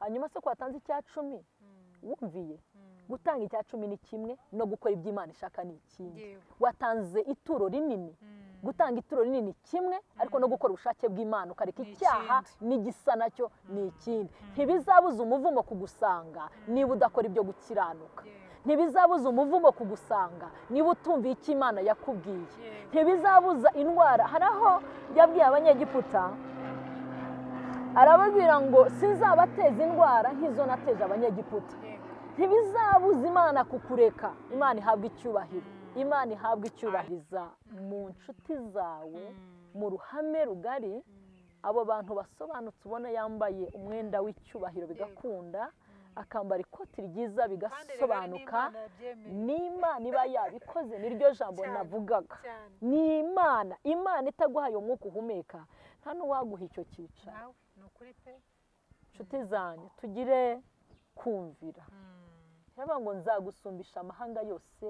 Hanyuma se ko watanze icya 10 wumviye? Gutanga icya 10 ni kimwe, no gukora ibyo Imana ishaka ni ikindi. Watanze ituro rinini, gutanga ituro rinini kimwe, ariko no gukora ubushake bw'Imana ukareka icyaha n'igisa nacyo ni ikindi. Ntibizabuza umuvumo kugusanga niba udakora ibyo gukiranuka. Ntibizabuza umuvumo kugusanga niba utumviye icyo Imana yakubwiye. Ntibizabuza indwara. Hari aho yabwiye Abanyegiputa, arababwira ngo sinzabateza indwara nk'izo nateje Abanyegiputa. Ntibizabuza Imana kukureka. Imana ihabwa icyubahiro. Imana ihabwa icyubahiriza mu nshuti zawe, mu ruhame rugari, abo bantu basobanutse ubona yambaye umwenda w'icyubahiro bigakunda, akambara ikoti ryiza bigasobanuka, n'Imana iba yabikoze. Niryo jambo navugaga, ni Imana. Imana itaguhaye umwuka uhumeka, nta n'uwaguha icyo cyicaro. Inshuti zanjye, tugire kumvira. Iravuga ngo nzagusumbisha amahanga yose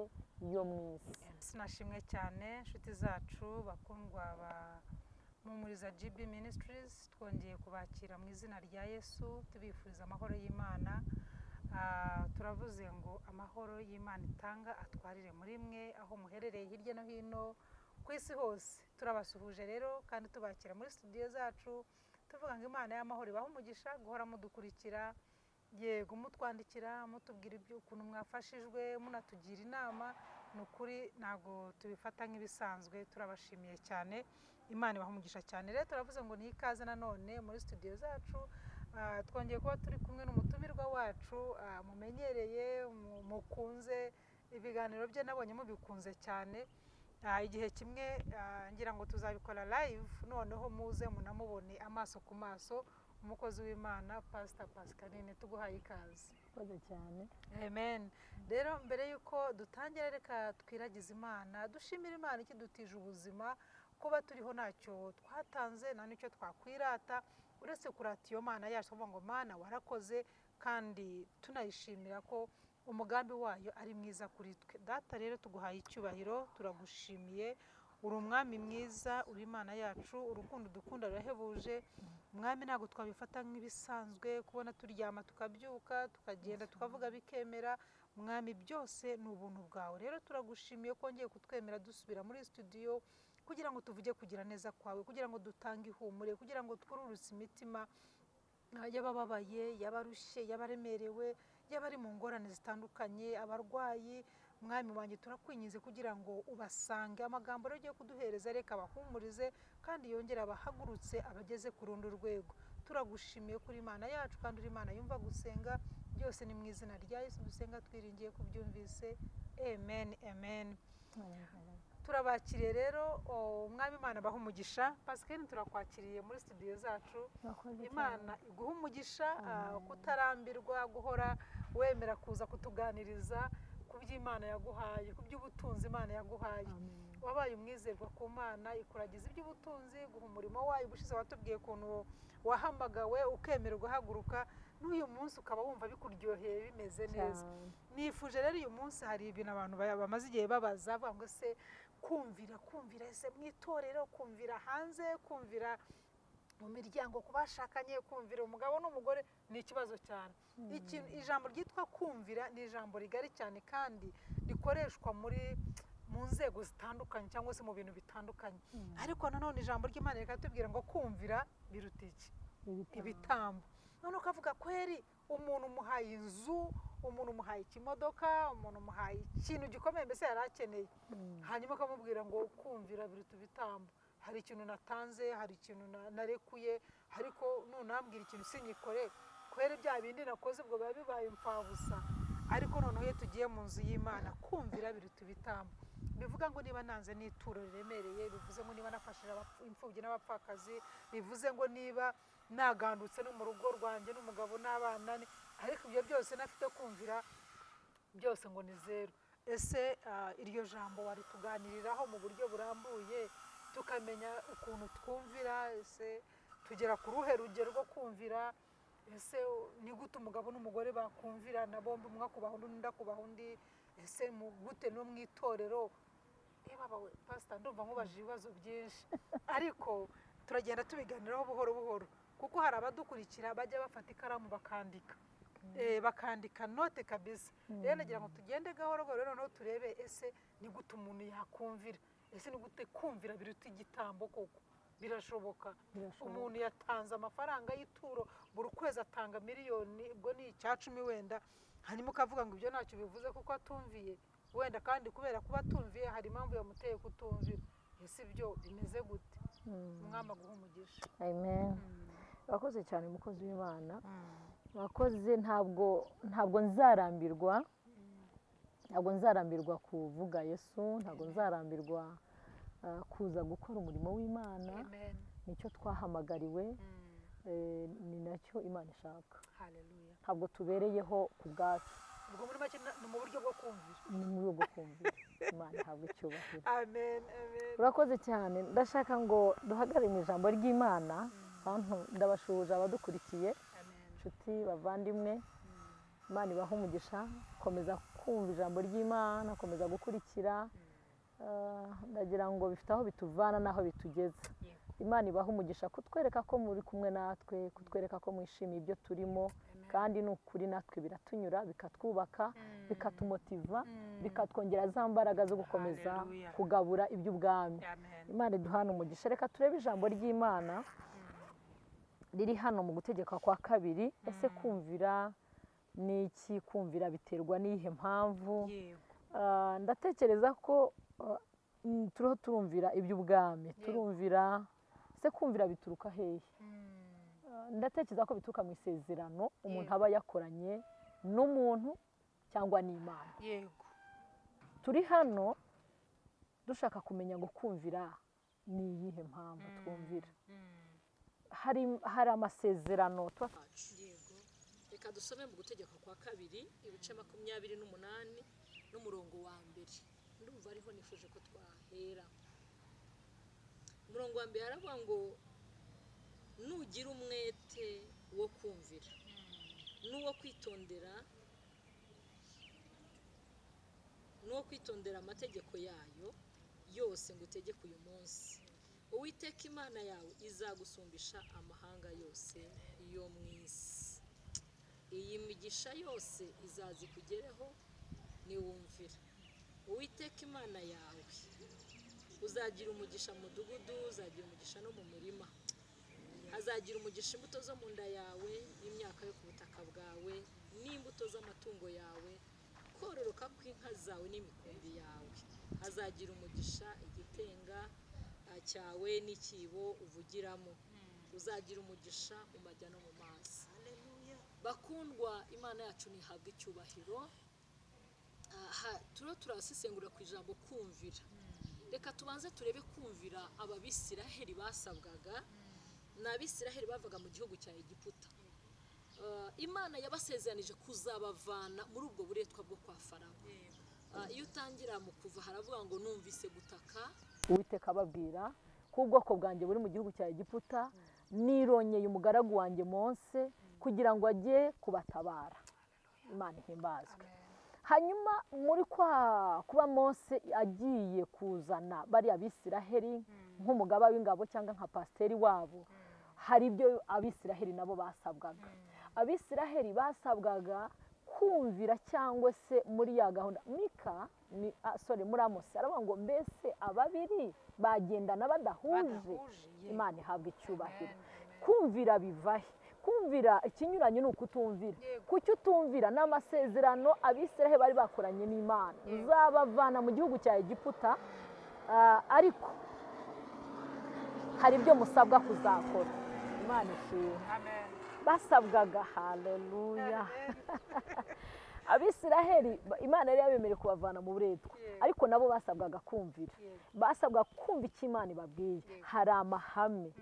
yo mu isi. Sinashimwe cyane inshuti zacu bakundwa ba Mpumuriza GB Ministries, twongeye kubakira mu izina rya Yesu, tubifuriza amahoro y'Imana. Turavuze ngo amahoro y'Imana itanga atwarire muri mwe aho muherereye hirya no hino ku isi hose. Turabasuhuje rero kandi tubakira muri studio zacu, tuvuga ngo Imana y'amahoro ibahe umugisha guhora mudukurikira, yego mutwandikira, mutubwira ibyo ukuntu mwafashijwe, munatugira inama. Ni ukuri ntabwo tubifata nk'ibisanzwe, turabashimiye cyane, Imana ibaha umugisha cyane. Rero turavuze ngo ni ikaze nanone muri studio zacu. Twongeye kuba turi kumwe n'umutumirwa wacu mumenyereye, mukunze ibiganiro bye, nabonye mubikunze cyane. Igihe kimwe ngira ngo tuzabikora live, noneho muze munamubone amaso ku maso, umukozi w'Imana Pastor Pascaline, tuguhaye ikaze. Murakoze cyane. Amen. Rero mbere y'uko dutangira, reka twiragize Imana, dushimire Imana ikidutije ubuzima, kuba turiho ntacyo twatanze, nta n'icyo twakwirata uretse kurata iyo Mana yacu, tuvuga ngo Mana warakoze, kandi tunayishimira ko umugambi wayo ari mwiza kuri twe. Data rero tuguhaye icyubahiro, turagushimiye, uri umwami mwiza, uri Imana yacu, urukundo dukunda rurahebuje. Mwami, ntabwo twabifata nk'ibisanzwe kubona turyama tukabyuka tukagenda tukavuga bikemera. Mwami, byose ni ubuntu bwawe. Rero turagushimiye ko wongeye kutwemera dusubira muri studio kugira ngo tuvuge kugira neza kwawe, kugira ngo dutange ihumure, kugira ngo twururutse imitima y'abababaye, y'abarushye, y'abaremerewe, y'abari mu ngorane zitandukanye, abarwayi. Mwami wanjye, turakwinginze kugira ngo ubasange. Amagambo rero ugiye kuduhereza, reka abahumurize kandi yongere abahagurutse, abageze ku rundi rwego. Turagushimiye kuri Imana yacu kandi uri Imana yumva gusenga. Byose ni mu izina rya Yesu dusenga twiringiye kubyumvise. Amen, amen. Turabakiriye rero, Umwami Imana abaha umugisha. Pascaline, turakwakiriye muri studio zacu. Imana iguha umugisha, kutarambirwa guhora wemera kuza kutuganiriza ku by'Imana yaguhaye, ku by'ubutunzi Imana yaguhaye. Wabaye umwizerwa ku Mana, ikuragiza iby'ubutunzi, guha umurimo wayo. Ubushize watubwiye ukuntu wahamagawe ukemera ugahaguruka, n'uyu munsi ukaba wumva bikuryoheye bimeze neza. Nifuje rero uyu munsi hari ibintu abantu bamaze igihe babaza, bavuga ngo se kumvira, kumvira ese mu itorero, kumvira hanze, kumvira mu miryango ku bashakanye, kumvira umugabo n'umugore ni ikibazo cyane. Ijambo ryitwa kumvira ni ijambo rigari cyane kandi rikoreshwa mu nzego zitandukanye cyangwa se mu bintu bitandukanye. Ariko nanone ijambo ry'Imana rikatubwira ngo kumvira biruta iki? Ibitambo. None ukavuga kweri umuntu umuhaye inzu, umuntu umuhaye ikimodoka, umuntu umuhaye ikintu gikomeye mbese yari akeneye, hanyuma ukamubwira ngo kumvira biruta ibitambo. Hari ikintu natanze, hari ikintu narekuye, ariko nunambwira ikintu sinyikore, kweri bya bindi nakoze ubwo biba bibaye imfabusa. Ariko noneho iyo tugiye mu nzu y'Imana, kumvira biruta ibitambo. Bivuga ngo niba nanze n'ituro riremereye, bivuze ngo niba nafashije imfubyi n'abapfakazi, bivuze ngo niba nagandutse no mu rugo rwanjye n'umugabo n'abana, ariko ibyo byose nafite kumvira byose ngo ni zeru. Ese iryo jambo warituganiriraho mu buryo burambuye, tukamenya ukuntu twumvira? Ese tugera ku ruhe rugero rwo kumvira? Ese ni gute umugabo n'umugore bakumvira na bombi, umwe akubaha undi, undi akubaha undi? Ese gute no mu itorero? Reba we pasita, ndumva nkubajije ibibazo byinshi, ariko turagenda tubiganiraho buhoro buhoro. Kuko hari abadukurikira bajya bafata ikaramu bakandika, bakandika note kabisa. Rero nagira ngo tugende gahoro gahoro, noneho turebe: ese ni gute umuntu yakumvira? Ese ni gute kumvira biruta igitambo koko? Birashoboka? Birashoboka. Umuntu yatanze amafaranga y'ituro buri kwezi, atanga miliyoni, ubwo ni 10% wenda, hanyuma ukavuga ngo ibyo ntacyo bivuze kuko atumviye wenda, kandi kubera kuba atumviye hari impamvu yamuteye kutumvira. Ese ibyo bimeze gute? Umwami aguha umugisha. Amen. Urakoze cyane, umukozi w'Imana, urakoze. Ntabwo nzarambirwa, ntabwo nzarambirwa kuvuga Yesu, ntabwo nzarambirwa kuza gukora umurimo w'Imana. Amen. Nicyo twahamagariwe, ni nacyo Imana ishaka. Haleluya. Ntabwo tubereyeho ku bwacu. Ubwo muri make ni mu buryo bwo kumvira. Ni mu buryo bwo kumvira. Imana ihabwa icyubahiro. Amen, amen. Urakoze cyane. Ndashaka ngo duhagarare mu ijambo ry'Imana. Bantu, ndabashuhuje abadukurikiye, Amen. inshuti, bavandimwe, Imana ibahe umugisha. Komeza kumva ijambo ry'Imana, komeza gukurikira. Ndagira ngo bifite aho bituvana n'aho bitugeza. Imana ibahe umugisha kutwereka ko muri kumwe natwe, kutwereka ko mwishimiye ibyo turimo. Kandi ni ukuri, natwe biratunyura, bikatwubaka, bikatumotiva, bikatwongera za mbaraga zo gukomeza Hallelujah. kugabura iby'ubwami. Amen. Imana iduhane umugisha. Reka turebe ijambo ry'Imana riri hano mu Gutegeka kwa Kabiri. Ese kumvira ni iki? Kumvira biterwa n'iyihe mpamvu? Ndatekereza ko turiho turumvira iby'ubwami, turumvira. Ese kumvira bituruka hehe? Ndatekereza ko bituruka mu isezerano umuntu aba yakoranye n'umuntu cyangwa n'Imana. Turi hano dushaka kumenya ngo kumvira ni iyihe mpamvu twumvira. Hari amasezerano tuba. Reka dusome mu Gutegeka kwa Kabiri, ibice 28 n'umurongo wa mbere. Ndumva ariho nifuje ko twahera. Umurongo wa mbere haravuga ngo: "Nugira umwete wo kumvira n'uwo kwitondera amategeko yayo yose ngo utegeke uyu munsi, Uwiteka Imana yawe izagusumbisha amahanga yose yo mu isi. Iyi migisha yose izaza ikugereho niwumvira Uwiteka Imana yawe. Uzagira umugisha mu mudugudu, uzagira umugisha no mu murima. Hazagira umugisha imbuto zo mu nda yawe, n'imyaka yo ku butaka bwawe, n'imbuto z'amatungo yawe, kororoka kw'inka zawe n'imikumbi yawe. Hazagira umugisha igitenga cyawe n'ikibo uvugiramo. Uzagira umugisha mu majya no mu mazi." Haleluya. Bakundwa, Imana yacu ntihabwe icyubahiro. Aha turiho turasesengura ku ijambo kumvira. Reka tubanze turebe kumvira Ababisiraheli basabwaga. Ni Abisiraheli bavaga mu gihugu cya Egiputa. Imana yabasezeranije kuzabavana muri ubwo buretwa bwo kwa Farawo. Iyo utangira mu Kuva, haravuga ngo: "Numvise gutaka Uwiteka ababwira ko ubwoko bwanjye buri mu gihugu cya Egiputa, nirongeye umugaragu wanjye Mose kugira ngo ajye kubatabara." Imana ihimbazwe. Hanyuma muri kwa kuba Mose agiye kuzana bariya Bisiraheli nk'umugaba w'ingabo cyangwa nka pasiteri wabo, hari ibyo Abisiraheli nabo basabwaga. Abisiraheli basabwaga kumvira, cyangwa se muri ya gahunda Mika ni sorry, muri Amosi aravuga ngo: "Mbese ababiri bagendana badahuje?" Badahuje, yego. Imana ihabwa icyubahiro. Kumvira bivahe? Kumvira, ikinyuranyo ni ukutumvira. Kuki utumvira? Ni amasezerano Abisiraheli bari bakoranye n'Imana: "Nzabavana mu gihugu cya Egiputa, ariko hari ibyo musabwa kuzakora." Imana ishimwe. Amen. Basabwaga, haleluya, Abisiraheli, Imana yari yabemereye kubavana mu buretwa, ariko nabo basabwaga kumvira. Basabwa kumva icyo Imana ibabwiye. Hari amahame,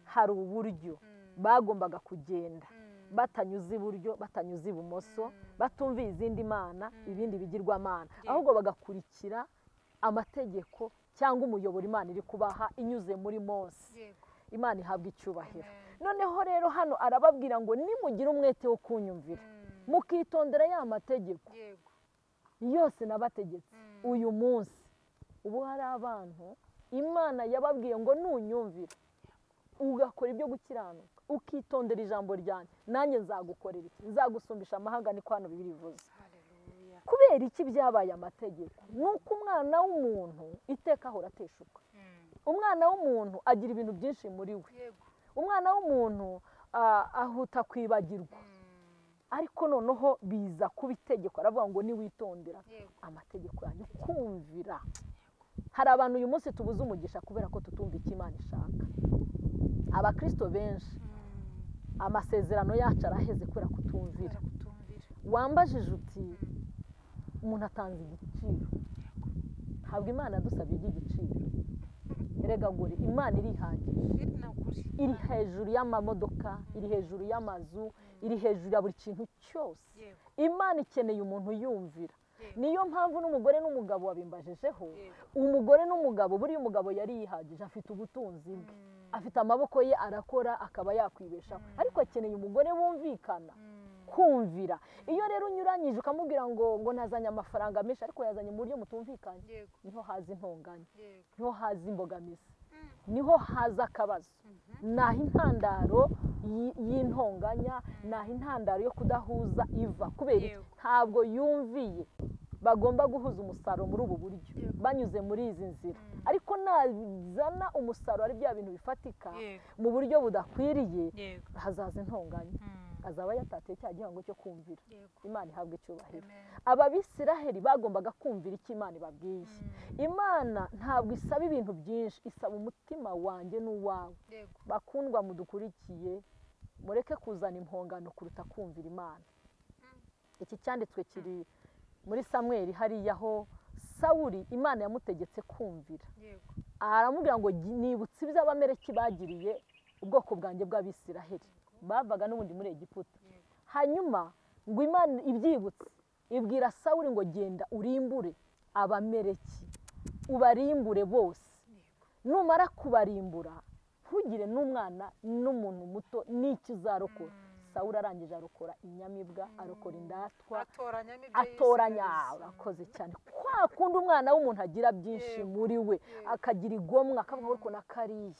hari uburyo bagombaga kugenda batanyuze iburyo, batanyuze ibumoso, batumviye izindi mana, ibindi bigirwamana, ahubwo bagakurikira amategeko cyangwa umuyoboro Imana iri kubaha inyuze muri Mose. Imana ihabwa icyubahiro. Noneho rero hano arababwira ngo: "Nimugira umwete wo kunyumvira, mukitondera ya mategeko yose nabategetse uyu munsi." Ubu hari abantu Imana yababwiye ngo: "Nunyumvira, ugakora ibyo gukiranuka, Ukitondera ijambo ryanjye, nanjye nzagukorera iki? Nzagusumbisha amahanga, niko hano Bibiliya ivuze. Haleluya. Kubera iki byabaye amategeko? Ni uko umwana w'umuntu iteka ahora ateshuka. Umwana w'umuntu agira ibintu byinshi muri we. Yego. Umwana w'umuntu ahuta kwibagirwa. Ariko noneho biza kuba itegeko, aravuga ngo niwitondera Yego. amategeko yanjye, kumvira. Hari abantu uyu munsi tubuze umugisha kubera ko tutumva icyo Imana ishaka. Abakristo benshi amasezerano yacu araheze kubera kutumvira. Kubera kutumvira. Wambajije uti umuntu atanze igiciro. Ntabwo Imana yadusabye iby'igiciro. Erega gore, Imana irihagije. Iri ni ukuri. Iri hejuru y'amamodoka, iri hejuru y'amazu, iri hejuru ya buri kintu cyose. Yego. Imana ikeneye umuntu yumvira. Yego. Niyo mpamvu n'umugore n'umugabo wabimbajejeho. Yego. Umugore n'umugabo, buriya umugabo yari yihagije, afite ubutunzi bwe, afite amaboko ye, arakora akaba yakwibeshaho, ariko akeneye umugore bumvikana, kumvira. Iyo rero unyuranyije ukamubwira ngo nazanye amafaranga menshi, ariko yazanye mu buryo mutumvikanye, Yego. niho haza intonganya, Yego. niho haza imbogamizi, niho haza akabazo, naho intandaro y'intonganya, naho intandaro yo kudahuza iva. Kubera iki? Yego. Ntabwo yumviye. Bagomba guhuza umusaruro muri ubu buryo, Yego. banyuze muri izi nzira. Ariko nazana umusaruro ari bya bintu bifatika Yego. mu buryo budakwiriye, Yego. hazaza intonganya, azaba yatateye cya gihango cyo kumvira. Yego. Imana ihabwe icyubahiro. Amen. Ababisiraheli bagombaga kumvira icyo Imana ibabwiye. Imana ntabwo isaba ibintu byinshi, isaba umutima wanjye n'uwawe. Yego. Bakundwa mudukurikiye, mureke kuzana impongano kuruta kumvira Imana. Iki cyanditswe kiri muri Samweli, hariya aho Sawuli Imana yamutegetse kumvira. Yego. Aramubwira ngo nibutse ibyo Abameleki bagiriye ubwoko bwanjye bw'Abisiraheli, bavaga n'ubundi muri Egiputa. Yego. Hanyuma ngo Imana ibyibutse, ibwira Sawuli ngo genda urimbure Abameleki, ubarimbure bose. Yego. Numara kubarimbura ntugire n'umwana n'umuntu muto n'icyo uzarokora. Sawuli arangije arokora inyamibwa, arokora indatwa, atoranyamo ibyo atoranya. yisigariza. Urakoze cyane. Kwa kundi umwana w'umuntu agira byinshi Yego. muri we, Yego. akagira igomwa, akavuga ngo ariko nakariye.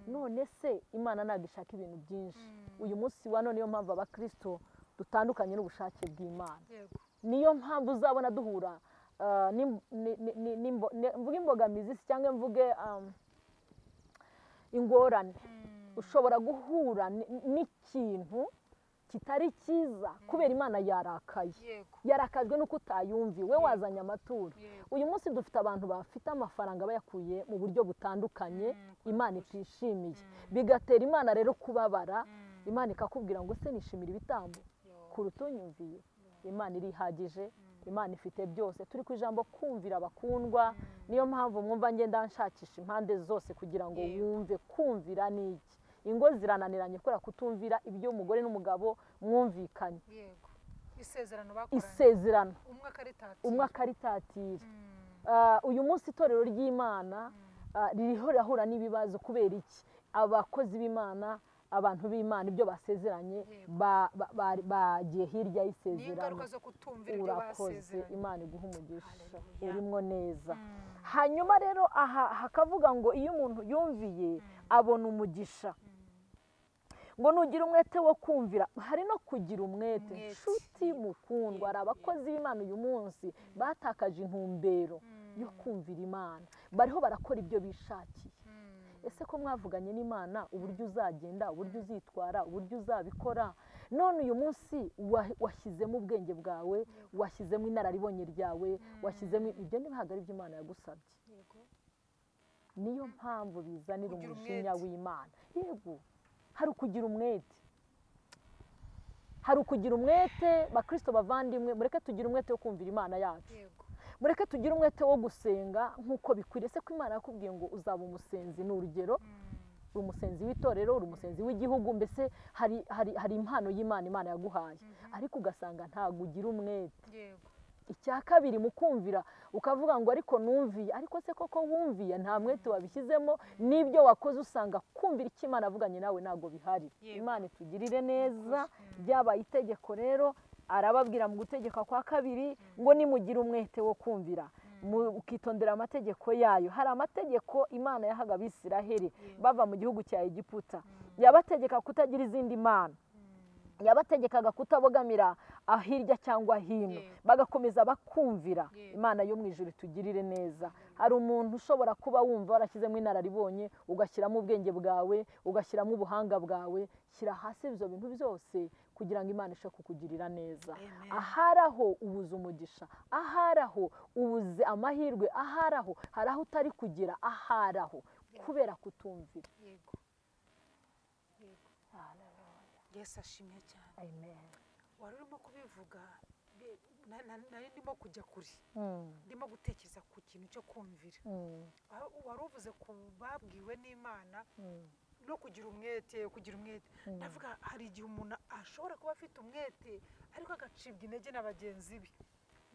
None se Imana ntabwo ishaka ibintu byinshi. Uyu munsi wa none niyo mpamvu abakristo dutandukanye n'ubushake bw'Imana. Yego. Niyo mpamvu uzabona duhura mvuge imbogamizi se cyangwa mvuge ingorane. Ushobora guhura n'ikintu kitari cyiza kubera Imana yarakaye. Yego. Yarakajwe nuko utayumviye, we wazanye amaturo. Yego. Uyu munsi dufite abantu bafite amafaranga bayakuye mu buryo butandukanye Imana itishimiye, bigatera Imana rero kubabara. Imana ikakubwira ngo se nishimira ibitambo kuruta unyumviye. Imana irihagije, Imana ifite byose. Turi ku ijambo kumvira abakundwa, niyo mpamvu mwumva ngenda nshakisha impande zose kugira ngo Yego. wumve kumvira ni iki. Ingo zirananiranye kubera kutumvira ibyo umugore n'umugabo mwumvikanye. Yego. Isezerano bakoranye. Isezerano. Umwe akaritatira. Umwe akaritatira. Uyu munsi itorero ry'Imana ririho rirahura n'ibibazo kubera iki? Abakozi b'Imana, abantu b'Imana ibyo basezeranye Yego. bagiye hirya Ni y'isezerano. ingaruka zo kutumvira ibyo Urakoze, basezeranye. Imana iguha umugisha, Haleluya. urimo neza. Hanyuma rero aha hakavuga ngo iyo umuntu yumviye abona umugisha. Ngo nugira umwete wo kumvira, hari no kugira umwete. Umwete. Nshuti mukundwa, hari abakozi b'Imana uyu munsi batakaje intumbero yo kumvira Imana, bariho barakora ibyo bishakiye. Ese ko mwavuganye n'Imana uburyo uzagenda, uburyo uzitwara, uburyo uzabikora, none uyu munsi washyizemo ubwenge bwawe, washyizemo inararibonye ryawe, washyizemo ibyo, ntabwo ari ibyo Imana yagusabye. Yego. Niyo mpamvu bizanira Kugira umujinya umwete. w'Imana. Yego, hari ukugira umwete. Hari ukugira umwete, bakristo bavandimwe, mureke tugire umwete wo kumvira Imana yacu. Yego. Mureke tugire umwete wo gusenga nk'uko bikwiriye. Ese ko Imana yakubwiye ngo uzaba umusenzi, ni urugero, uri umusenzi w'itorero, uri umusenzi w'igihugu, mbese hari impano y'Imana Imana yaguhaye, ariko ugasanga ntabwo ugira umwete. Yego. Icya kabiri mu kumvira, ukavuga ngo ariko numviye, ariko se koko wumviye nta mwete wabishyizemo, n'ibyo wakoze usanga kumvira icyo Imana avuganye nawe ntabwo bihari. Yego. Imana itugirire neza. Byabaye itegeko rero, arababwira mu gutegeka kwa kabiri ngo nimugire umwete wo kumvira, ukitondera amategeko yayo. Hari amategeko Imana yahaga Abisiraheli bava mu gihugu cya Egiputa. Yabategeka kutagira izindi mana, yabategekaga kutabogamira ahirya cyangwa hino, bagakomeza bakumvira. Imana yo mu ijuru itugirire neza. Hari umuntu ushobora kuba wumva warashyizemo inararibonye, ugashyiramo ubwenge bwawe, ugashyiramo ubuhanga bwawe. Shyira hasi ibyo bintu byose kugira ngo Imana ishobore kukugirira neza. Ahari aho ubuze umugisha, ahari aho ubuze amahirwe, ahari aho hari aho utari kugira, ahari aho kubera kutumvira. Yesu ashimye cyane. Amen. Wari urimo kubivuga, nari ndimo kujya kure, ndimo gutekereza ku kintu cyo kumvira. Wari uvuze ku babwiwe n'Imana no kugira umwete, kugira umwete. Ndavuga hari igihe umuntu ashobora kuba afite umwete ariko agacibwa intege na bagenzi be.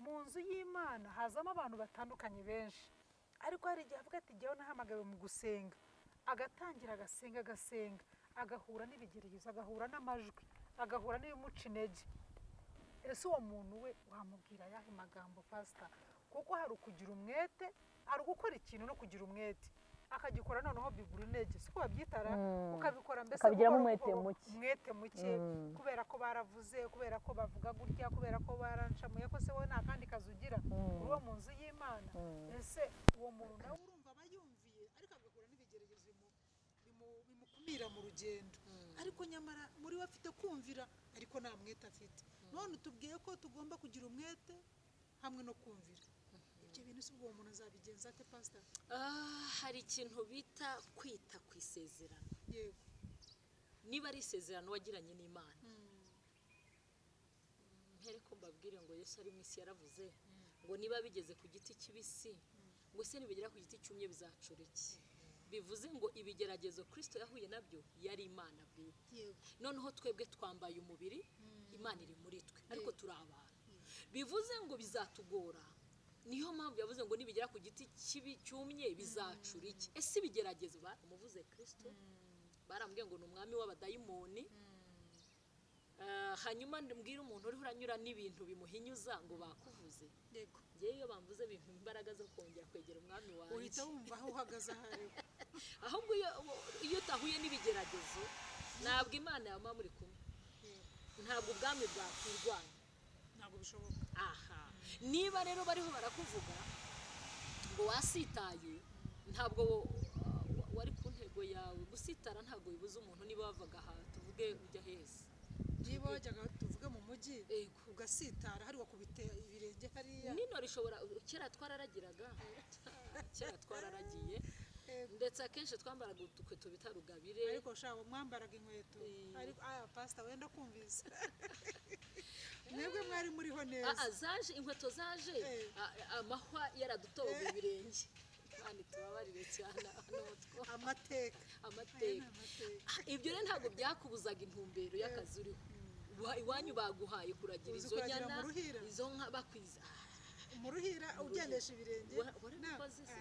Mu nzu y'Imana hazamo abantu batandukanye benshi, ariko hari igihe avuga ati jyewe nahamagawe mu gusenga, agatangira agasenga agasenga, agahura n'ibigeragezo, agahura n'amajwi, agahura n'ibimuca intege. Ese uwo muntu we wamubwira ayahe magambo, Pastor? Kuko hari ukugira umwete, hari ugukora ikintu no kugira umwete, akagikora noneho bigura intege, siko babyitara, ukabikora mbese ukabigiramo umwete muke, umwete muke, kubera ko baravuze, kubera ko bavuga gutya, kubera ko barancamuye, ko se wowe nta kandi kazi ugira uri uwo mu nzu y'Imana. Ese uwo muntu nawe urumva aba yumviye, ariko agahura n'ibigeragezo bimukumira mu rugendo, ariko nyamara muri we afite kumvira, ariko nta mwete afite. None tubwiye ko tugomba kugira umwete hamwe no kumvira. Ibyo bintu si ubwo umuntu azabigenza ate, Pastor? Hari ikintu bita kwita ku isezerano. Yego. Niba ari isezerano wagiranye n'Imana, mpere ko mbabwire ngo Yesu ari mu isi yaravuze ngo niba bigeze ku giti kibisi, ngo se nibigera ku giti cyumye bizacura iki? Bivuze ngo ibigeragezo Kristo yahuye nabyo yari Imana bwite. Noneho twebwe twambaye umubiri, Imana iri muri twe, ariko turi abantu. Bivuze ngo bizatugora. Niyo mpamvu yavuze ngo nibigera ku giti kibi cyumye bizacura iki? Ese ibigeragezo baramuvuze Kristo, barambwiye ngo ni umwami w'abadayimoni. Hanyuma mbwira umuntu uriho uranyura n'ibintu bimuhinyuza ngo bakuvuze. Yego. Ngewe iyo bamvuze bimpa imbaraga zo kongera kwegera umwami wanjye. Uhita wumva aho uhagaze ahari. Ahubwo iyo utahuye n'ibigeragezo ntabwo Imana yama muri kumwe, ntabwo ubwami bwakwirwanya, ntabwo bishoboka. Aha niba rero bariho barakuvuga ngo wasitaye, ntabwo wari ku ntego yawe. Gusitara ntabwo bibuza umuntu, niba wavaga aha tuvuge ujya heza, niba wajyaga tuvuge mu mujyi ugasitara hari wakubite ibirenge hariya nino rishobora. Kera twararagiraga, kera twararagiye, ndetse akenshi twambaraga udukweto bita rugabire, ariko shawo mwambaraga inkweto. Ariko Pastor wenda kumvise mwebwe mwari muriho neza. Zaje inkweto zaje amahwa yaradutoboye ibirenge. Imana itubabarire cyane. Amateka, amateka. Ibyo rero ntabwo byakubuzaga intumbero y'akazi uriho. Iwanyu baguhaye kuragira izo nyana, izo nka bakwiza mu ruhira ugendesha ibirenge. Warabikoze se?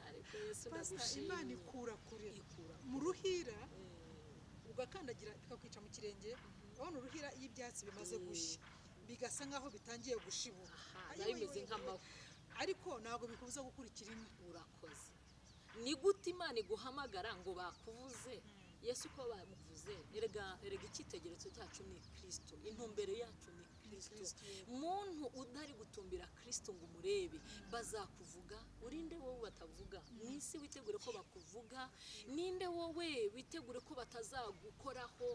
Ariko Yesu ndagushimye. Imana ikura kure mu ruhira, ugakandagira bikakwica mu kirenge. Urabona uruhira iyo ibyatsi bimaze gushya bigasa nkaho bitangiye gushibuka, bimeze nk'amahwa, ariko ntabwo bikubuza gukurikira inka. Urakoze. Ni gute Imana iguhamagara ngo bakuvuze? Yesu ko bamuvuze, erega icyitegererezo cyacu ni Kristo, intumbero yacu ni Kristo. Muntu udari gutumbira Kristo ngo umurebe, bazakuvuga. Urinde wowe batavuga mu isi, witegure ko bakuvuga. Ninde wowe witegure ko batazagukoraho,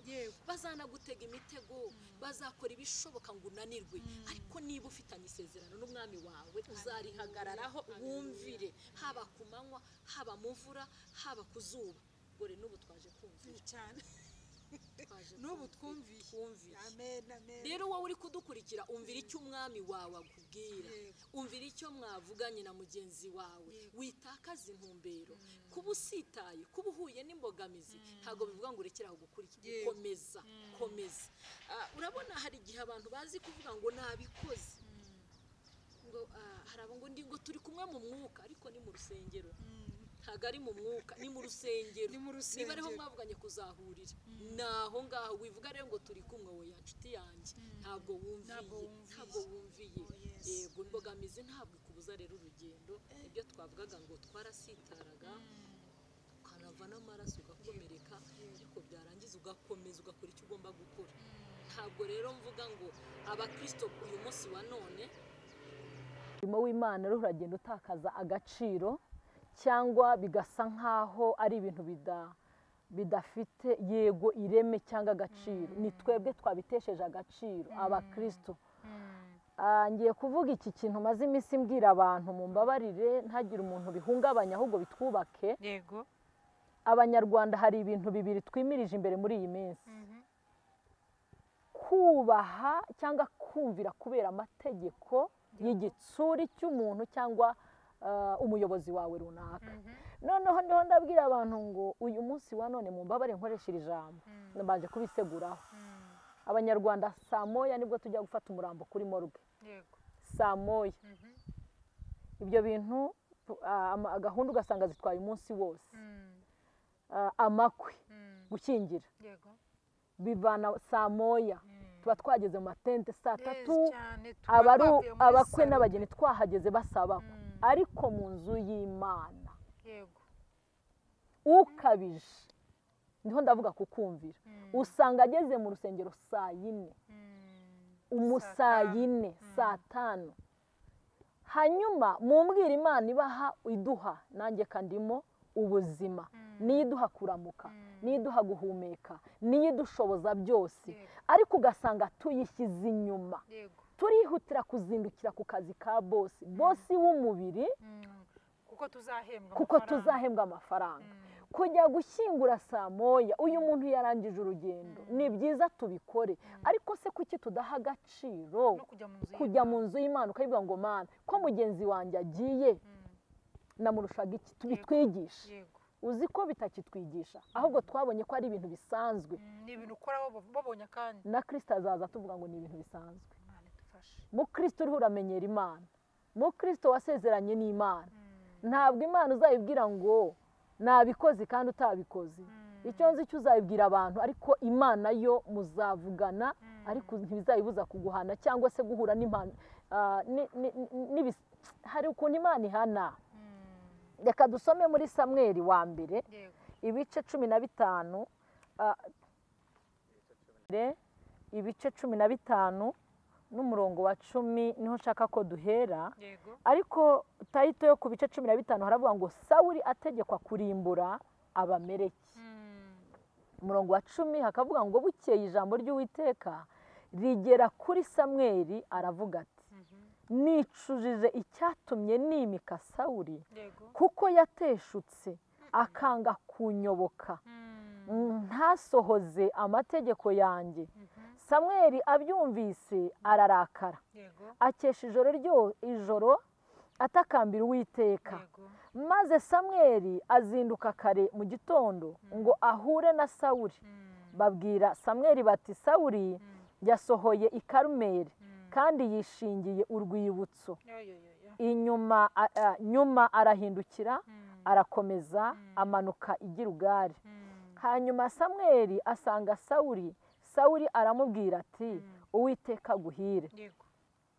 bazanagutega imitego, bazakora ibishoboka ngo unanirwe. Ariko niba ufitanye isezerano n'umwami wawe, uzarihagararaho wumvire, haba ku manywa, haba mu mvura, haba ku zuba. Gore n'ubu twaje kumvira cyane, n'ubu twumviye. Amen, amen. Rero wowe uri kudukurikira, umvira icyo umwami wawe akubwira, umvira icyo mwavuganye na mugenzi wawe, witakaza intumbero. Kuba usitaye, kuba uhuye n'imbogamizi, ntabwo bivuga ngo urekere aho gukurikira. Komeza, komeza. Urabona hari igihe abantu bazi kuvuga ngo nabikoze, ngo hari abo ngo ndi ngo turi kumwe mu mwuka, ariko ni mu rusengero. Ntabwo ari mu mwuka, ni mu rusengero. Ni mu Niba ariho rusengero. mwavuganye kuzahurira, ni aho ngaho. Wivuga rero ngo turi kumwe, oya nshuti yanjye, ntabwo wumviye. Ntabwo wumviye. Ntabwo wumviye. Oh, yes. Yego, imbogamizi ntabwo ikubuza rero urugendo. Ibyo twavugaga ngo twarasitaraga, ukanava n'amaraso, ugakomereka, ariko byarangiza ugakomeza ugakora icyo ugomba gukora. Ntabwo rero mvuga ngo abakristo uyu munsi wa none Umurimo w'Imana rero uragenda utakaza agaciro, cyangwa bigasa nk'aho ari ibintu bidafite yego ireme cyangwa agaciro. Ni twebwe twabitesheje agaciro abakristo. Ngiye kuvuga iki kintu maze iminsi mbwira abantu, mumbabarire ntagire umuntu bihungabanya, ahubwo bitwubake. Abanyarwanda hari ibintu bibiri twimirije imbere muri iyi minsi: kubaha cyangwa kumvira kubera amategeko y'igitsuri cy'umuntu cyangwa umuyobozi wawe runaka. Noneho niho ndabwira abantu ngo uyu munsi wa none mumbabare nkoresha iri jambo, mbanje kubiseguraho. Abanyarwanda saa moya nibwo tujya gufata umurambo kuri morgue. Saa moya. Ibyo bintu gahunda ugasanga zitwaye umunsi wose. Amakwe, gushyingira, bivana saa moya, tuba twageze mu matente saa tatu, Cyane, tuba abari twavuye muri abakwe salo. n'abageni twahageze basaba ko. Ariko mu nzu y'Imana ukabije, ndiho ndavuga kukumvira, usanga ageze mu rusengero saa yine, Saa saa tanu. yine, saa tanu. Hanyuma mumbwira, Imana ibaha iduha, nanjye kandimo ubuzima, niyo iduha kuramuka, niyo iduha guhumeka, niyo idushoboza byose, ariko ugasanga tuyishyize inyuma. Turihutira kuzindukira ku kazi ka bosi, bosi w'umubiri, Kuko tuzahembwa kuko amafaranga. tuzahembwa amafaranga. Kujya gushyingura saa moya, uyu muntu yarangije urugendo, ni byiza tubikore, ariko se kuki tudaha agaciro No kujya mu nzu kujya y'Imana. mu nzu y'Imana, ukayivuga ngo Mana, ko mugenzi wanjye agiye, namurushaga iki? Tubitwigishe. Uzi ko bitakitwigisha, ahubwo twabonye ko ari ibintu bisanzwe. Ni ibintu ukora babonye akanya. Na Kristo azaza tuvuga ngo ni ibintu bisanzwe. Imana idufashe. Mu Kristo uriho uramenyera Imana, mu Kristo wasezeranye n'Imana, ntabwo Imana uzayibwira ngo nabikoze kandi utabikoze. Icyo nzi cyo uzayibwira abantu, ariko Imana yo muzavugana, ariko ntibizayibuza kuguhana cyangwa se guhura n'impano. Hari ukuntu Imana ihana. Reka dusome muri Samweli wa mbere, ibice 15, ibice 15 n'umurongo wa 10, niho nshaka ko duhera. Ariko title yo ku bice 15 haravuga ngo Sawuli ategekwa kurimbura Abameleki. Umurongo wa 10 hakavuga ngo bukeye ijambo ry'Uwiteka rigera kuri Samweli, aravuga ati: nicujije icyatumye nimika Sawuli, kuko yateshutse akanga kunyoboka, ntasohoze amategeko yanjye. Samweli abyumvise ararakara, akesha ijoro ryo ijoro atakambira Uwiteka. Maze Samweli azinduka kare mu gitondo ngo ahure na Sawuli. Babwira Samweli bati: Sawuli yasohoye i Karumeli, kandi yishingiye urwibutso. Yo, yo, yo, yo. Inyuma nyuma arahindukira, arakomeza amanuka i Gilugali. Hanyuma Samweli asanga Sawuli, Sawuli aramubwira ati: Uwiteka aguhire,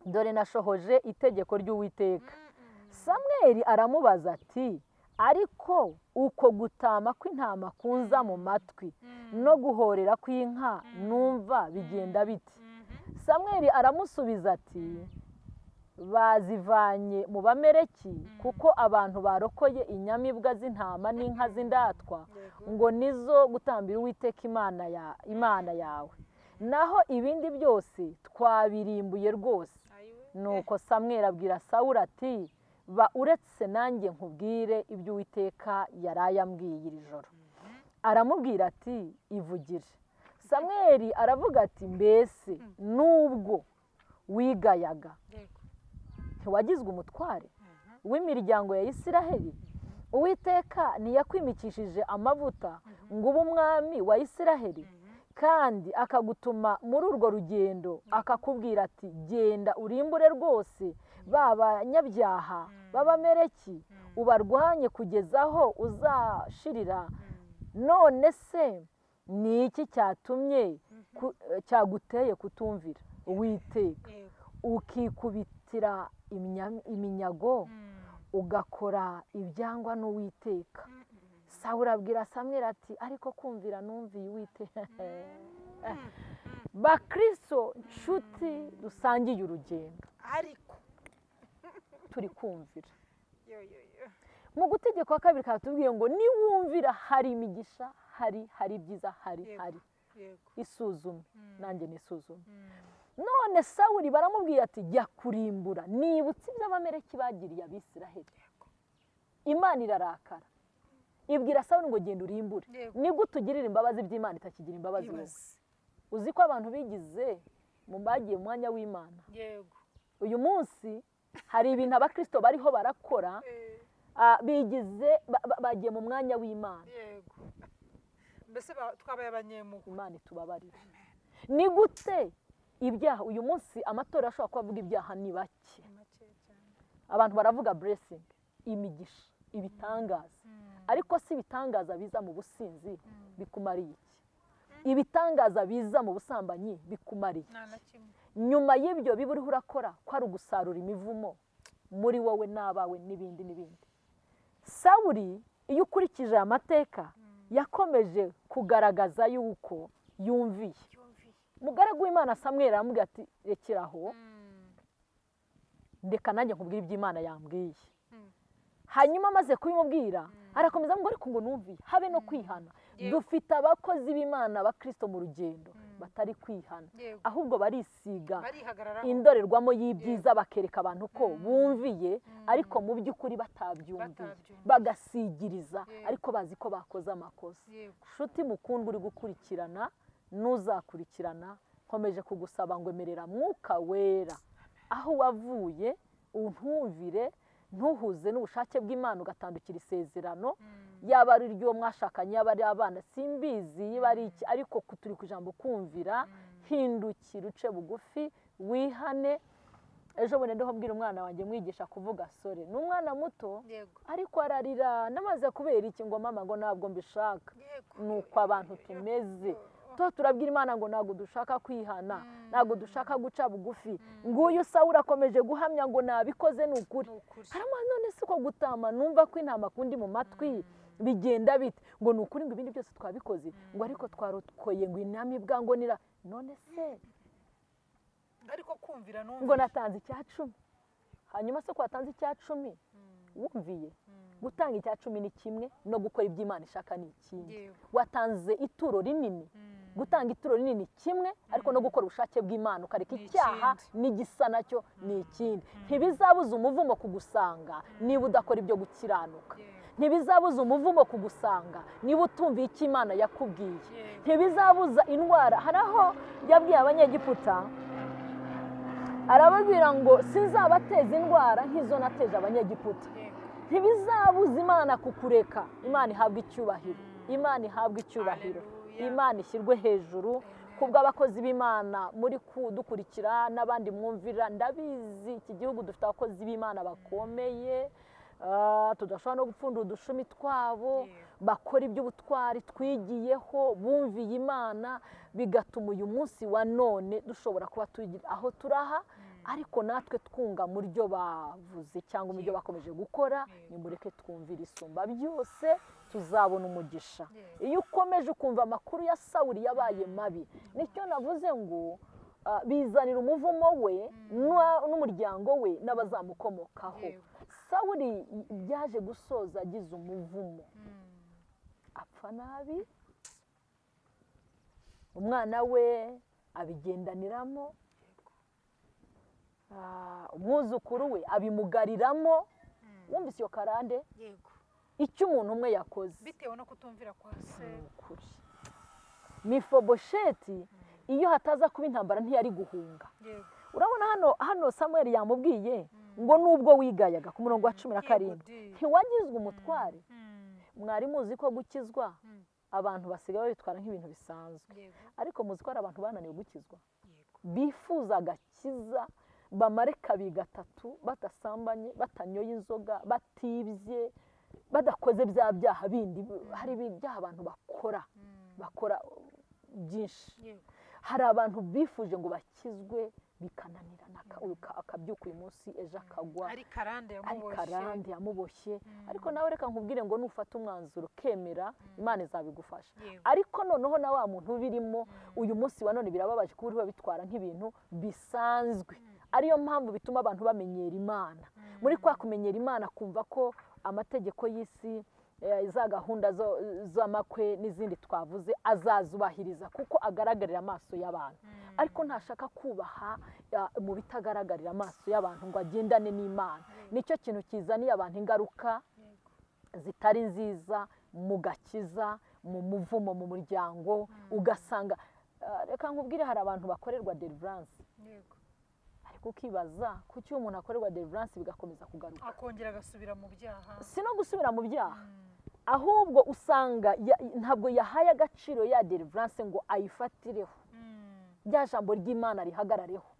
dore nashohoje itegeko ry'Uwiteka. Samweli aramubaza ati: ariko uko gutama kw'intama kunza mu matwi no guhorera kw'inka numva bigenda bite? Samweli aramusubiza ati: bazivanye mu Bameleki, kuko abantu barokoye inyamibwa z'intama n'inka z'indatwa, ngo nizo gutambira Uwiteka Imana yawe, naho ibindi byose twabirimbuye rwose. Ayiwe. Nuko Samweli abwira Sawuli ati: ba uretse nanjye nkubwire ibyo Uwiteka yaraye ambwiye iri joro. Aramubwira ati: ivugire. Samweli aravuga ati: mbese nubwo wigayaga, ntiwagizwe umutware w'imiryango ya Isiraheli? Uwiteka ntiyakwimikishije amavuta ngo ube umwami wa Isiraheli, kandi akagutuma muri urwo rugendo, akakubwira ati: genda urimbure rwose Ba banyabyaha b'Abameleki ubarwanye kugeza aho uzashirira. None se ni iki cyatumye cyaguteye kutumvira Uwiteka, ukikubitira iminyago, ugakora ibyangwa n'Uwiteka? Sawuli abwira Samweli ati: "Ariko kumvira numviye Uwiteka." Bakristo nshuti dusangiye urugendo, ariko turi kumvira? Yo yo yo! Mu gutegeko kwa kabiri karatubwiye ngo niwumvira hari imigisha, hari ibyiza, hari hari Isuzume, nanjye nisuzume. None Sawuli baramubwiye ati: "Jya kurimbura, nibutse ibyo Abameleki bagiriye Abisiraheli." Imana irarakara, ibwira Sawuli ngo: "Genda urimbure." Ni gute ugirira imbabazi by'Imana itakigira imbabazi wowe? Ibaze. Uzi ko abantu bigize mu bagiye mu mwanya w'Imana? Uyu munsi hari ibintu Abakristo bariho barakora, bigize bagiye mu mwanya w'Imana. Yego, mbese twabaye abanyemuhwe. Imana itubabarire. Ni gute ibyaha uyu munsi amatorero ashobora kuba avuga ibyaha ni bake? Ni make cyane. Abantu baravuga blessing, imigisha, ibitangaza, ariko si ibitangaza biza mu businzi bikumariye iki? Ibitangaza biza mu busambanyi bikumariye Nta na iki? kimwe. Nyuma y'ibyo biba uriho urakora ko ari ugusarura imivumo muri wowe n'abawe n'ibindi n'ibindi. Sawuri, iyo ukurikije aya mateka, yakomeje kugaragaza yuko yumviye. Yumviye. Umugaragu w'Imana Samweli aramubwira ati: "Rekeraho, ndeka nanjye nkubwire iby'Imana yambwiye." Hanyuma amaze kubimubwira, arakomeza ngo: "Ariko ngo numviye, habe no kwihana." Dufite abakozi b'Imana, Abakristo mu rugendo, batari kwihana, ahubwo barisiga barihagararaho indorerwamo y'ibyiza, bakereka abantu ko bumviye, ariko mu by'ukuri batabyumviye, Batabyumviye. bagasigiriza, ariko bazi ko bakoze amakosa. Nshuti mukundwa uri gukurikirana n'uzakurikirana, nkomeje kugusaba ngo emerera Mwuka Wera aho wavuye untumvire, ntuhuze n'ubushake bw'Imana ugatandukira isezerano, yaba ari iry'uwo mwashakanye, yaba ari abana, simbizi, yaba ari iki, ariko turi ku ijambo kumvira. Hindukira, uce bugufi, wihane. Ejo bundi ndiho mbwira umwana wanjye, mwigisha kuvuga sorry. Ni umwana muto, ariko ararira namaze. Kubera iki? Ngo: "Mama," ngo, "ntabwo mbishaka." Ni uko abantu tumeze, tuba turabwira Imana ngo ntabwo dushaka kwihana, ntabwo dushaka guca bugufi. Nguyu Sawuli akomeje guhamya ngo nabikoze, ni ukuri. Ni ukuri. Haramuha: "None si ko gutama numva ko intama kundi mu matwi, bigenda bite?" Ngo: "Ni ukuri," ngo, "ibindi byose twabikoze," ngo, "ariko twarokoye," ngo, "inyamibwa," ngo, "nira none se." Ariko kumvira Ngo numvise. "Natanze 10%." Hanyuma se ko watanze 10%, wumviye? Gutanga 10% ni kimwe, no gukora ibyo Imana ishaka ni ikindi. Watanze ituro rinini. Gutanga ituro rinini kimwe, ariko no gukora ubushake bw'Imana ukareka Ni icyaha ikindi. n'igisa nacyo ni ikindi. Ntibizabuza umuvumo kugusanga niba udakora ibyo gukiranuka. Ntibizabuza umuvumo kugusanga niba utumviye icyo Imana yakubwiye. Ntibizabuza indwara. Hari aho yabwiye Abanyegiputa, arababwira ngo: "Sinzabateza indwara nk'izo nateje Abanyegiputa." Ntibizabuza Imana kukureka. Imana ihabwa icyubahiro, Imana ihabwa icyubahiro. Hallelujah. Imana ishyirwe hejuru kubw'abakozi b'Imana muri kudukurikira n'abandi mwumvira. Ndabizi, iki gihugu dufite abakozi b'Imana bakomeye, tudashobora no gupfundura udushumi twabo, bakora iby'ubutwari twigiyeho, bumviye Imana, bigatuma uyu munsi wa none dushobora kuba tugira aho turaha. Ariko natwe twunga mu ryo bavuze cyangwa mu byo bakomeje gukora. Nimureke twumvire Isumba byose, tuzabona umugisha. Iyo ukomeje ukumva amakuru ya Sawuli, yabaye mabi. Nicyo navuze ngo bizanira umuvumo we n'umuryango we n'abazamukomokaho. Sawuli byaje gusoza agize umuvumo, apfa nabi, umwana we abigendaniramo, umwuzukuru we abimugariramo. Wumvise iyo karande? Yego. Icyo umuntu umwe yakoze. Bitewe no kutumvira kwa se. Ni ukuri. Mefibosheti, iyo hataza kuba intambara, ntiyari guhunga. Urabona hano Samuel yamubwiye ngo nubwo wigayaga, ku murongo wa 17, ntiwagizwe umutware. Mwari muzi ko gukizwa abantu basigaye babitwara nk'ibintu bisanzwe? Ariko muzi ko hari abantu bananiwe gukizwa, bifuza agakiza. bamare kabiri gatatu badasambanye, batanyoye inzoga, batibye, badakoze bya byaha bindi. Hari ibyaha abantu bakora byinshi. Hari abantu bifuje ngo bakizwe bikananirana, akabyuka uyu munsi ejo akagwa, ari karande yamuboshye. Ariko nawe reka nkubwire ngo nufata umwanzuro kemera, Imana izabigufasha. Ariko noneho na wa muntu birimo uyu munsi wa none birababaje kuba uriho bitwara nk'ibintu bisanzwe. Ariyo mpamvu bituma abantu bamenyera Imana. Muri kwa kumenyera Imana kumva ko amategeko y'isi, za gahunda z'amakwe n'izindi twavuze azazubahiriza kuko agaragarira amaso y'abantu. Ariko ntashaka kubaha mu bitagaragarira amaso y'abantu ngo agendane n'Imana. Nicyo kintu kizaniye abantu ingaruka zitari nziza mu gakiza, mu muvumo, mu muryango. Ugasanga reka nkubwire, hari abantu bakorerwa deliverance. Ariko ukibaza kuki umuntu akorerwa deliverance bigakomeza kugaruka, akongera agasubira mu byaha. Si no gusubira mu byaha, ahubwo usanga ntabwo yahaye agaciro ya deliverance ngo ayifatireho, rya jambo ry'Imana rihagarareho,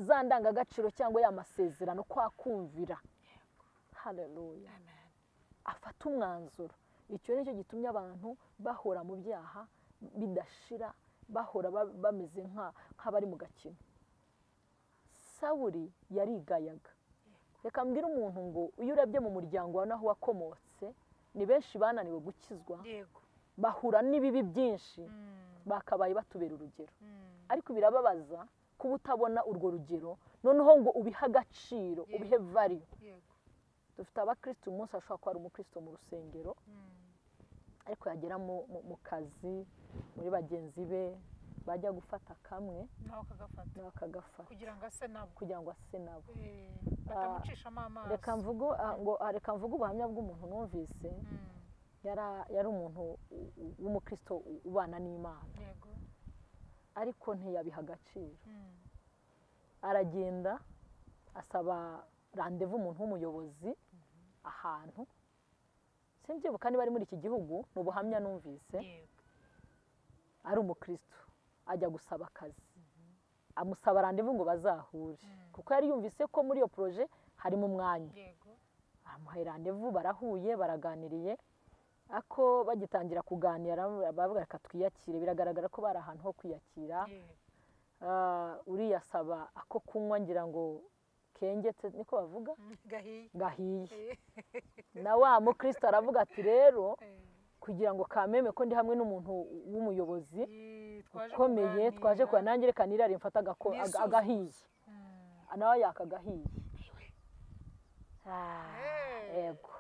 za ndangagaciro cyangwa ya masezerano kwa kumvira. Haleluya. Afata umwanzuro. Icyo nicyo gitumye abantu bahora mu byaha bidashira, bahora bameze nk'abari mu gakino. Sawuli yarigayaga. Reka mbwire umuntu ngo iyo urebye mu muryango wawe naho wakomotse, ni benshi bananiwe gukizwa, bahura n'ibibi byinshi, bakabaye batubera urugero. Ariko birababaza kuba utabona urwo rugero, noneho ngo ubihe agaciro, ubihe value. Dufite abakristo umunsi ashobora kuba ari umukristo mu rusengero, ariko yagera mu kazi, muri bagenzi be, bajya gufata kamwe nawe akagafata kugira ngo ase nabo, batamucishamo amaso. Reka mvuge ubuhamya bw'umuntu numvise. Yari umuntu w'umukristo ubana n'Imana, ariko ntiyabiha agaciro. Aragenda asaba randevu umuntu w'umuyobozi ahantu, simbyibuka niba ari muri iki gihugu, ni ubuhamya numvise. Ari umukristo ajya gusaba akazi, amusaba randevu ngo bazahure, kuko yari yumvise ko muri iyo projet harimo umwanya. Amuhaye randevu, barahuye, baraganiriye. Ako bagitangira kuganira bavuga reka twiyakire, biragaragara ko bari ahantu ho kwiyakira. Uriya asaba ako kunywa, ngira ngo kengetse niko bavuga, gahiye. Na wa mukristo aravuga ati rero kugira ngo kameme ko ndi hamwe n'umuntu w'umuyobozi ukomeye, twaje kwa nanjye reka nirare mfata agahiye. Nawe yakagahiye. Yego.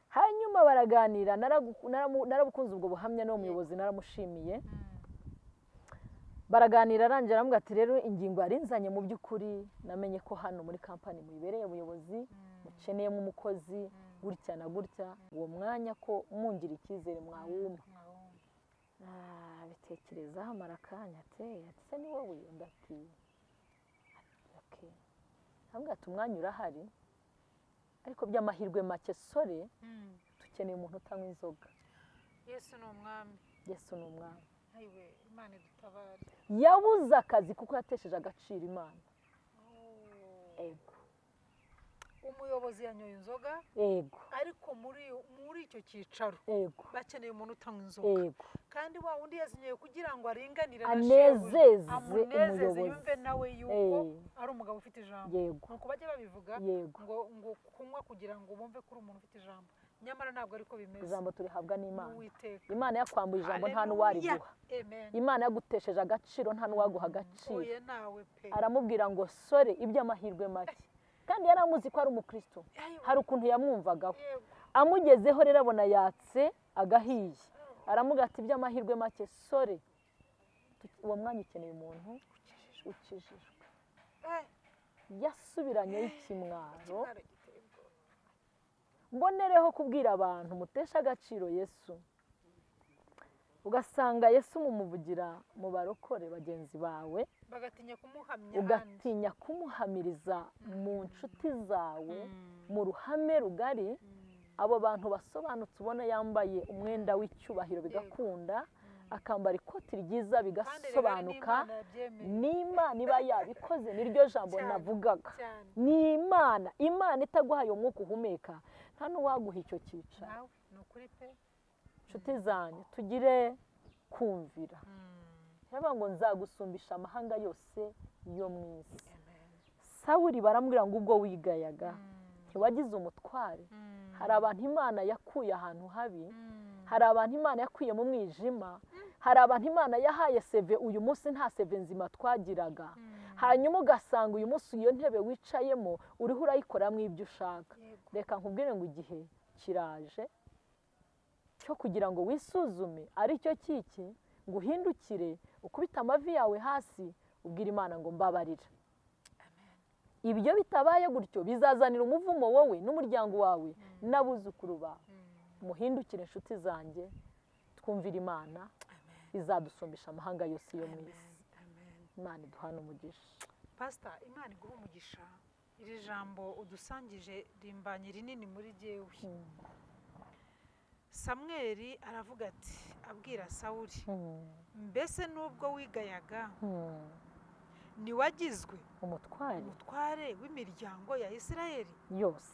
Hanyuma baraganira, narabukunze ubwo buhamya n'uwo muyobozi naramushimiye. Baraganira, arangira aramubwira ati rero ingingo yarinzanye mu by'ukuri namenye ko hano muri kampani muyibereye ubuyobozi, mukeneyemo umukozi gutya na gutya, uwo mwanya ko mungira icyizere mwawuma. Bitekerezaho amara akanya, ati se ni wowe? Undi ati okay. Aramubwira ati umwanya urahari, ariko by'amahirwe make sore dukeneye umuntu utanywa inzoga. Yesu ni umwami. Yesu ni umwami. Imana idutabare. Yabuze akazi kuko yatesheje agaciro Imana. Ego. Umuyobozi yanyoye inzoga. Ego. Ariko muri icyo cyicaro bakeneye umuntu utanywa inzoga. Ego. Kandi wa wundi yazinyoye kugira ngo aringanire na shebuja, amunezeze, yumve nawe yuko ari umugabo ufite ijambo. Nuko bajya babivuga ngo kunywa kugira ngo bumve ko uri umuntu ufite ijambo. Nyamara ntabwo ariko bimeze. Ijambo turihabwa n'Imana. Imana yakwambuye ijambo nta n'uwariguha. Imana yagutesheje agaciro nta n'uwaguha agaciro. Aramubwira ngo sore iby'amahirwe make. Kandi yaramuzi ko ari umukristo. Hari ukuntu yamwumvagaho. Amugezeho rero abona yatse agahiye. Aramubwira ati iby'amahirwe make sore, uwo mwanya ukeneye umuntu ukijijwe. Yasubiranye ikimwaro. Mbonereho kubwira abantu mutesha agaciro Yesu. Ugasanga Yesu mumuvugira mu barokore bagenzi bawe, bagatinya kumuhamya, ugatinya kumuhamiriza mu nshuti zawe, mu ruhame rugari. Abo bantu basobanutse ubona yambaye umwenda w'icyubahiro bigakunda, Akambara ikoti ryiza bigasobanuka. N'Imana iba yabikoze, niryo jambo navugaga. Ni Imana, Imana itaguhaye umwuka uhumeka nta n'uwaguha icyo cyicaro. Inshuti zanjye, tugire kumvira. Yaravuga ngo nzagusumbisha amahanga yose yo mu isi. Sawuli baramubwira ngo ubwo wigayaga ntiwagize umutware. Hari abantu Imana yakuye ahantu habi, hari abantu Imana yakuye mu mwijima, hari abantu Imana yahaye seve uyu munsi nta seve nzima twagiraga. Hanyuma ugasanga uyu munsi iyo ntebe wicayemo uriho urayikoramo ibyo ushaka. Reka nkubwire ngo igihe kiraje cyo kugira ngo wisuzume, aricyo kiki ngo uhindukire ukubite amavi yawe hasi ubwira Imana ngo mbabarira. Ibyo bitabaye gutyo bizazanira umuvumo wowe n'umuryango wawe n'abuzukuru bawe. Muhindukire inshuti zanjye, twumvire Imana izadusumbisha amahanga yose yo mu isi. Imana iduhane umugisha. Pastor, Imana iguhe umugisha. Iri jambo udusangije rimbanye rinini muri jyewe. Samweli aravuga ati, abwira Sawuli, mbese nubwo wigayaga ntiwagizwe umutware w'imiryango ya Isirayeli yose?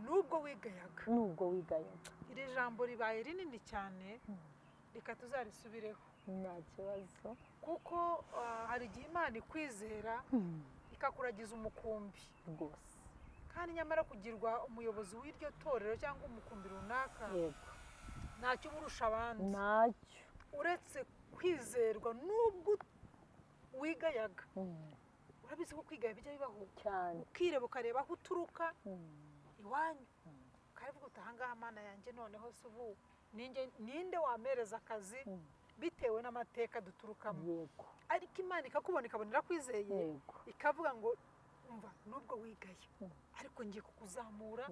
Nubwo wigayaga, nubwo wigayaga. Iri jambo ribaye rinini cyane, reka tuzarisubireho. Nta kibazo. Kuko hari igihe Imana ikwizera ikakuragiza umukumbi rwose, kandi nyamara kugirwa umuyobozi w'iryo torero cyangwa umukumbi runaka ntacyo uburusha abandi, ntacyo, uretse kwizerwa nubwo wigayaga. Urabizi ko kwigaya bijya bibaho cyane, ukireba ukareba aho uturuka iwanyu, ukavuga uti ahangaha Mana yanjye noneho se ubu ninde wamereza akazi, bitewe n'amateka duturukamo. Ariko Imana ikakubona ikabonera kwizeye, ikavuga ngo umva nubwo wigaye ariko ngiye kukuzamura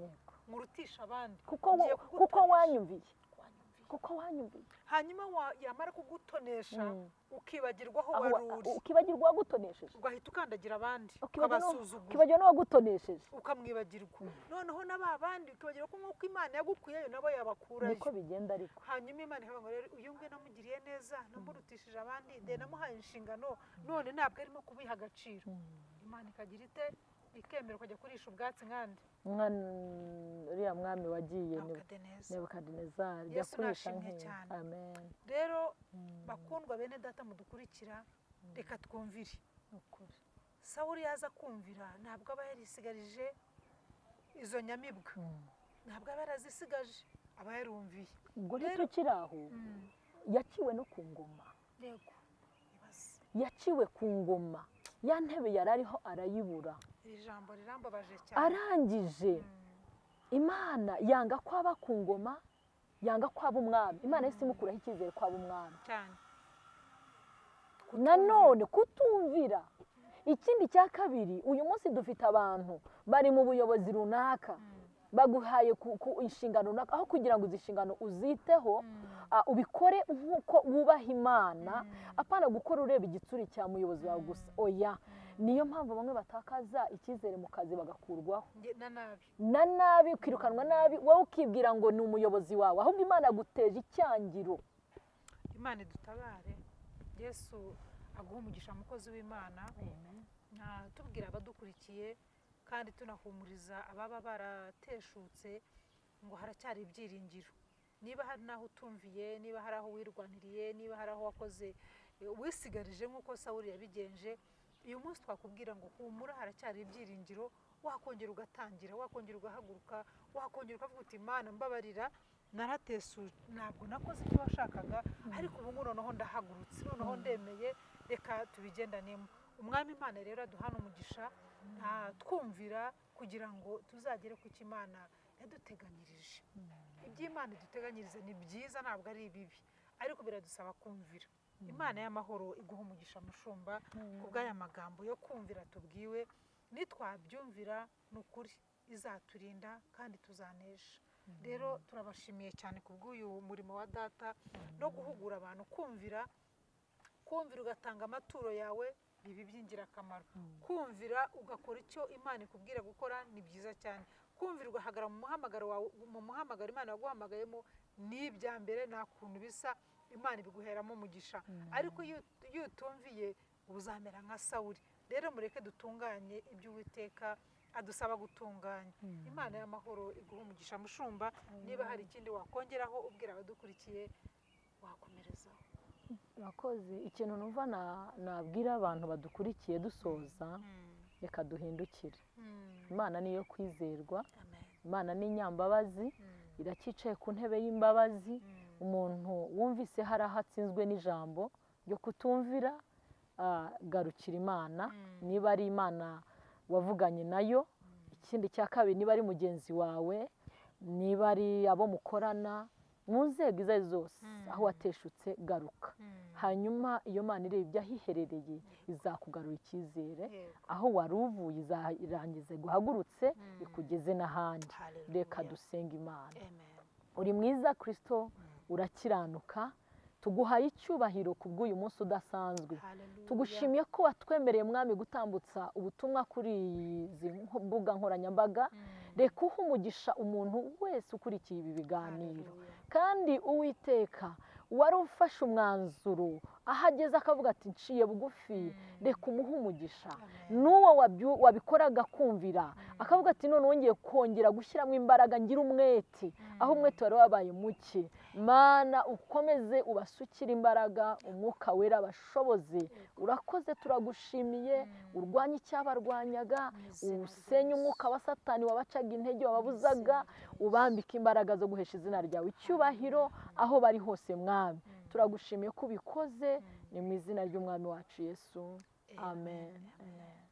nkurutisha abandi, kuko wanyumviye, kuko wanyumviye. Hanyuma yamara kugutonesha ukibagirwa aho wari uri, ukibagirwa uwagutonesheje, ugahita ukandagira abandi, ukabasuzugura, ukibagirwa n'uwagutonesheje, ukamwibagirwa. Noneho n'aba bandi ukibagirwa ko nk'uko Imana yagukuyeyo nabo yabakurayo. Niko bigenda. Ariko hanyuma Imana ikavuga ngo rero uyu nguyu namugiriye neza, namurutishije abandi, de namuhaye inshingano, none ntabwo arimo kubiha agaciro. Imana ikagira ite? Ikemera ukajya kurisha ubwatsi nkandi uriya mwami wagiye Nebukadinezari, jya kurisha nke. Amen. Rero bakundwa bene data mudukurikira, reka twumvire. Sawuli yaza kumvira ntabwo aba yarisigarije izo nyamibwa, ntabwo aba yarazisigaje, aba yarumviye. Ubwo rero tukiri aho, yaciwe no ku ngoma. Yego, yaciwe ku ngoma, ya ntebe yari ariho arayibura. Iri jambo rirambabaje cyane. Arangije Imana yanga ko aba ku ngoma, yanga ko aba umwami. Imana yahise imukuraho icyizere ko aba umwami cyane. Nanone kutumvira. Ikindi cya kabiri, uyu munsi dufite abantu bari mu buyobozi runaka, baguhaye ku inshingano runaka, aho kugira ngo izi nshingano uziteho, ubikore nk'uko wubaha Imana, apana gukora ureba igitsuri cya muyobozi wawe gusa. Oya, niyo mpamvu bamwe batakaza icyizere mu kazi bagakurwaho na nabi, ukirukanwa nabi, wowe ukibwira ngo ni umuyobozi wawe, ahubwo Imana yaguteje icyangiro. Imana idutabare. Yesu aguha umugisha mukozi w'Imana. Tubwira abadukurikiye kandi tunahumuriza ababa barateshutse ngo haracyari ibyiringiro. Niba hari n'aho utumviye, niba hari aho wirwaniriye, niba hari aho wakoze wisigarije nk'uko Sawuli yabigenje, uyu munsi twakubwira ngo humura, haracyari ibyiringiro. Wakongera ugatangira, wakongera ugahaguruka, wakongera ukavuga uti Imana mbabarira, naratesu, ntabwo nakoze icyo washakaga, ariko ubu ngubu noneho ndahagurutse, noneho ndemeye, reka tubigendanemo. Umwami Imana rero aduhana umugisha, twumvira kugira ngo tuzagere ku cyo Imana yaduteganyirije. Ibyo Imana iduteganyiriza ni byiza, ntabwo ari ibibi, ariko biradusaba kumvira. Imana y'amahoro iguha umugisha mushumba ku bw'aya magambo yo kumvira tubwiwe. Nitwabyumvira ni ukuri izaturinda kandi tuzanesha. Rero turabashimiye cyane ku bw'uyu murimo wa data no guhugura abantu kumvira. Kumvira ugatanga amaturo yawe biba iby'ingirakamaro. Kumvira ugakora icyo Imana ikubwira gukora ni byiza cyane. Kumvira ugahagarara mu muhamagaro wawe, mu muhamagaro Imana yaguhamagayemo ni ibya mbere, nta kuntu bisa. Imana ibiguheramo umugisha. Ariko iyo utumviye uzamera nka Sawuli. Rero mureke dutunganye ibyo Uwiteka adusaba gutunganya. Imana y'amahoro iguha umugisha mushumba. Niba hari ikindi wakongeraho ubwira abadukurikiye wakomerezaho. Murakoze. Ikintu numva nabwira abantu badukurikiye dusoza, reka duhindukire. Imana niyo kwizerwa, Imana ni inyambabazi, iracyicaye ku ntebe y'imbabazi. Umuntu wumvise hari aho atsinzwe n'ijambo ryo kutumvira, garukira Imana. Niba ari Imana wavuganye nayo. Ikindi cya kabiri, niba ari mugenzi wawe, niba ari abo mukorana mu nzego izo ari zose, aho wateshutse garuka. Hanyuma iyo Mana ireba aho iherereye izakugarura icyizere, aho wari uvuye izarangiza guhagurutse ikugeze n'ahandi. Reka dusenge Imana. Uri mwiza Kristo, urakiranuka, tuguhaye icyubahiro ku bw'uyu munsi udasanzwe. Tugushimiye ko watwemereye Mwami gutambutsa ubutumwa kuri izi mbuga nkoranyambaga. Reka uhe umugisha umuntu wese ukurikiye ibi biganiro. Kandi Uwiteka wari ufashe umwanzuro aho ageze akavuga ati nciye bugufi, reka umuhe umugisha. N'uwo wabikoraga kumvira akavuga ati none wongeye kongera gushyiramo imbaraga, ngira umwete aho umwete wari wabaye muke. Mana ukomeze ubasukire imbaraga, umwuka wera abashoboze. Urakoze, turagushimiye. Urwanye icyabarwanyaga, usenye umwuka wa Satani wabacaga intege, wababuzaga, ubambika imbaraga zo guhesha izina ryawe icyubahiro aho bari hose Mwami. Turagushimiye ko ubikoze, ni mu izina ry'Umwami wacu Yesu. Amen.